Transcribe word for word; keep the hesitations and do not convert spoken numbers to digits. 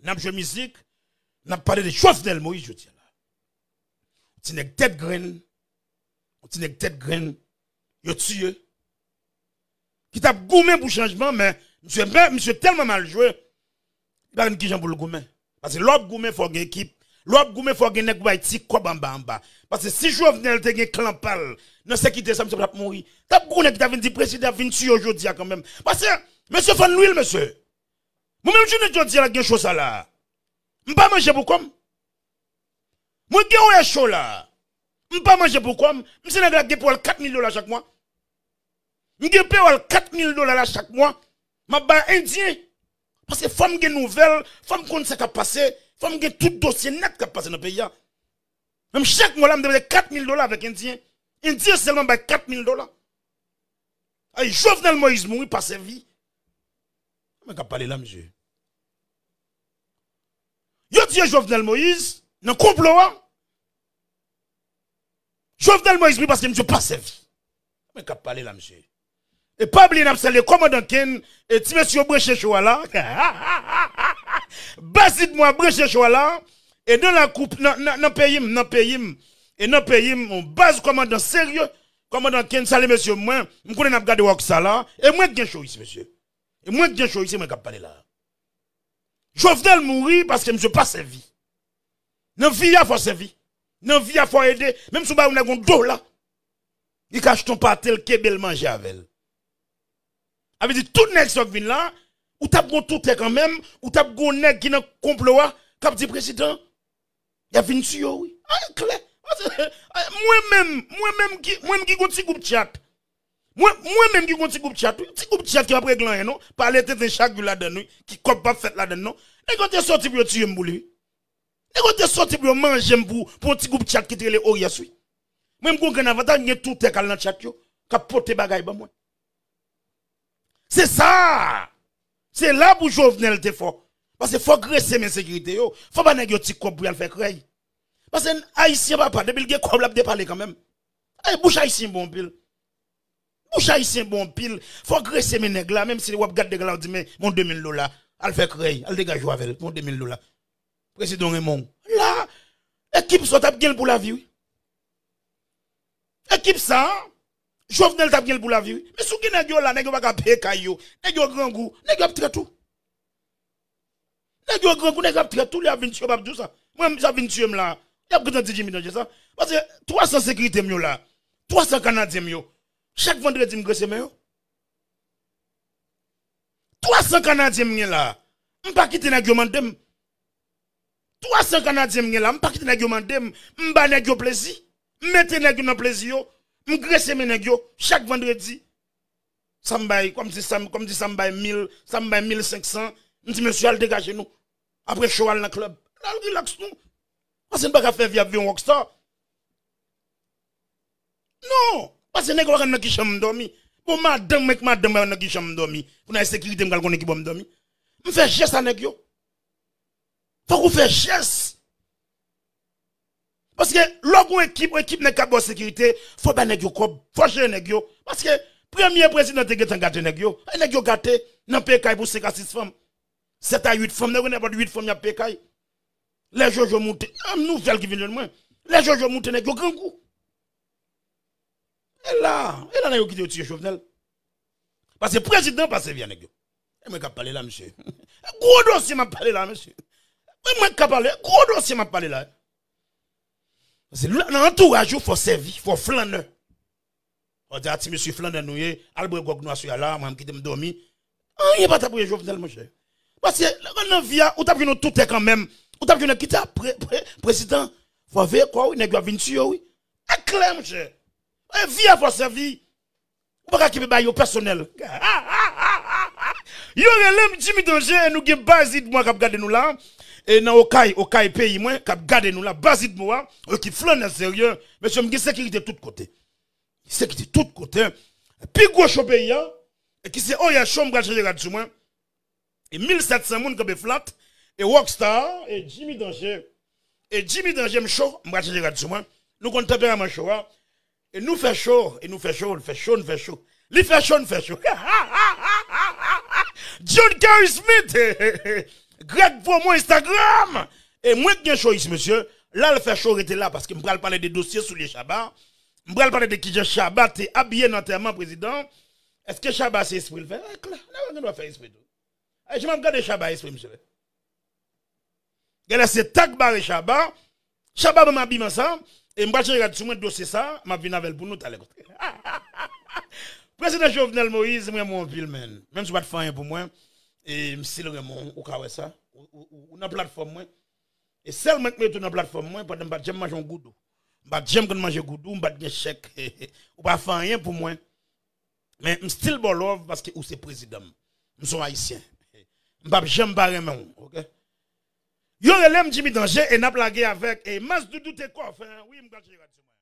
n ap jwe mizik, n ap pale de Jovenel Moïse jodi a la. Ti nèg tèt grenn, yon ti nèg tèt grenn, yo tiye. Ki t ap goumen pou chanjman, men misye, men misye tèlman mal jwe, li pa konn kijan pou l goumen. Paske lè w ap goumen, fò w gen ekip. Lè w ap goumen, fò w gen nèg pou bay ti kòb anba anba. Paske si Jovenel te gen klan pa l, nan sekirite sa, misye pa t ap mouri. T ap gen nèg ki ta vin di prezidan ap vin tiye w jodi a kanmenm. Paske, mesye fann lwil, mesye. Mwen menm jounen jodi a la gen cho sa la. M pa manje pou kò m. Mwen gen oye cho la. M pa manje pou kò m. M se nèg la gen pawòl kat mil dola chak mwa. M gen pawòl kat mil dola la chak mwa. M ap bay endyen. Paske fò m gen nouvèl, fò m konn sa k ap pase, fò m gen tout dosye nèt k ap pase nan peyi a. Menm chak mwa la, m depanse kat mil dola avèk endyen. Endyen sèlman bay kat mil dola. Ay, Jovenel Moïse mouri pa sèvi. Mwen k ap pale la, mesye. Yo tiye Jovenel Moïse nan konplo a. Jovenel Moïse mouri paske misye pa sèvi. Mwen k ap pale la, mesye. E pa bliye n ap salye kòmandan Ken, e ti mesye yo branche cho a la. Baz Lidmò a branche cho a la. E nan lakou, nan, nan, nan peyi m, nan peyi m. E nan peyi m, yon baz kòmandan serye. Kòmandan Ken, salye mesye mwen. M konnen n ap gade Rockstar la. E mwen k gen cho isi, mesye. E mwen k gen cho isi, mwen k ap pale la. Jovenel mouri paske misye pa sèvi. Nan vi a fò sèvi. Nan vi a fò ede. Menm si w ba yon nèg yon dola, li ka achte yon pate, l kenbe l manje avè l. Sa vle di tout nèg sa k vin la, ou t ap gon toutè kanmenm, ou t ap gon nèg ki nan konplo a, k ap di prezidan, y ap vin tiye w wi. Ay, klè. Ay, mwen menm, mwen menm ki, mwen menm ki gon ti gwoup tchat. Mwen, mwen menm ki gon ti gwoup tchat wi. Ti gwoup tchat ki p ap regle anyen non. Pale tenten chak jou ladann wi. Ki kòb p ap fèt ladann non. Nèg yo te sòti pou yo tiye m pou li wi. Nèg yo te sòti pou yo manje m pou, pou yon ti gwoup tchat ki te rele Oryès wi. Mwen m gon grenn avantaj, m gen toutè k al nan tchat yo, k ap pote bagay ban mwen. Se sa! Se la pou Jovenel te fò. Paske fò grese men sekirite yo. Fò ba nèg yo ti kòb pou y al fè krèy. Paske Ayisyen papa, depi l gen kòb, l ap depale kanmenm. Ay, bouch Ayisyen bon anpil. Bouch Ayisyen bon anpil. Fò grese men nèg la, menm si w ap gade nèg la, w di, men, men yon de mil dola. Al fè krèy, al degaje w avè l, men yon de mil dola. Prezidan renmen w. La, ekip sa w t ap gen l pou lavi wi. Ekip sa, Jovenel t ap gen l pou lavi wi. Men si w gen nèg yo la, nèg yo pa ka peye kay yo, nèg yo grangou, nèg yo ap trèt ou. Nèg yo grangou, nèg yo ap trèt ou, lè y ap vin tiye w, yo p ap di w sa. Mwen, sa vin tiye m la, y ap gentan di Jimmy Danje sa. Paske twa san sekirite m yo la, twa san Kanadyen m yo, chak vandredi m grese men yo. Twa san Kanadyen m gen la, m pa kite nèg yo mande m. Twa san Kanadyen m gen la, m pa kite nèg yo mande m, m ba nèg yo plezi. M mete nèg yo nan plezi yo, m grese men nèg yo, chak vandredi. Sa m bay, kòmsi sa m, kòmsi sa m bay mil, sa m bay mil senk san, m di, mesye, al degaje nou. Apre show, al nan club. Al relax nou. Paske n pa ka fè vi ap viv yon rockstar. Non! Paske nèg yo pa konn nan ki chanm m dòmi. Bon, madanm mwen, madanm mwen nan ki chanm m dòmi. Pou nan ensekirite, m pral konnen ki bò m dòmi. M fè jès a nèg yo. Fòk ou fè jès. Paske lè w gon ekip, yon ekip nèg k ap ba w sekirite, fò w bay nèg yo kòb, fò w jere nèg yo. Paske premye prezidan te gentan gate nèg yo. E nèg yo gate nan peye kay pou senk a sis fanm. Sèt a uit fanm, nèg yo nenpòt uit fanm y ap peye kay. Lè Jojo moute, an nouvèl ki vin jwenn mwen. Lè Jojo moute, nèg yo grangou. E la, e la nèg yo kite yo tiye Jovenel. Paske prezidan pa sèvi a nèg yo. E mwen k ap pale la, mesye. Gwo dosye m ap pale la, mesye. E mwen k ap pale, gwo dosye m ap pale la. Paske la, nan antouraj ou, fò sèvi, fò flannè. Fò di a ti mesye flannè nou ye, al bwè gwòg nou aswè a la, mwen m kite m dòmi. Anyen pa t ap rive Jovenel, monchè. Paske, nan vi a, ou t ap jwenn yon toutè kanmenm. Ou t ap jwenn yon ki ta pre, pre, prezidan. Fò veye kò w wi, nèg yo ap vin tiye w wi. E klè, monchè. E vi a fò sèvi. Ou pa ka kenbe bagay yo pèsonèl. Yo rele m Jimmy Danje, e nou gen Baz Lidmò k ap gade nou la. E nan Okay, Okay peyi mwen, k ap gade nou la. Baz Lidmò a, ekip flannè serye. Mesye, m gen sekirite tout kote. Sekirite tout kote. Pi gwo cho peyi a, e ki se Oryès Show, m pral chanje rad sou mwen. E mil sèt san moun kanpe flat. E Rockstar, e Jimmy Danje. E Jimmy Danje, m cho, m pral chanje rad sou mwen. Nou konn tanperaman cho a. E nou fè cho, e nou fè cho, nou fè cho, nou fè cho. Li fè cho, nou fè cho. John Kerry Smith. Greg voye mwen Instagram. E mwen ki gen show isit, mesye. Lè l fè show, rete la, paske m pral pale de dosye soulye Shabba. M pral pale de kijan Shabba te abiye nan antèman prezidan. Èske Shabba se espre l fè? E klè, nèg la gen dwa fè espre tou. Ay, jan m ap gade Shabba espre, mesye. Genlè se tak bare Shabba. Shabba ban m abiman sa. E m pral chanje rad sou mwen dosye sa. M ap vin avè l pou nou talè. Prezidan Jovenel Moïse, mwen renmen w anpil, man. Menm si w pa t fè anyen pou mwen, e m still renmen w, ou ka wè sa. Ou, ou, ou, ou nan platfòm mwen. E sèl mwen k mete w nan platfòm mwen pandan m pa t janm manje yon goudou. M pa t janm konn manje goudou, m pa t gen chèk. Ou pa fè anyen pou mwen. Men m still ba w love paske ou se prezidan m. M se yon ayisyen. M p ap janm pa renmen w, oke? Yo rele m Jimmy Danje e n ap lage avèk e Mas Doudou te kòf, en, wi, m pral chanje rad sou mwen.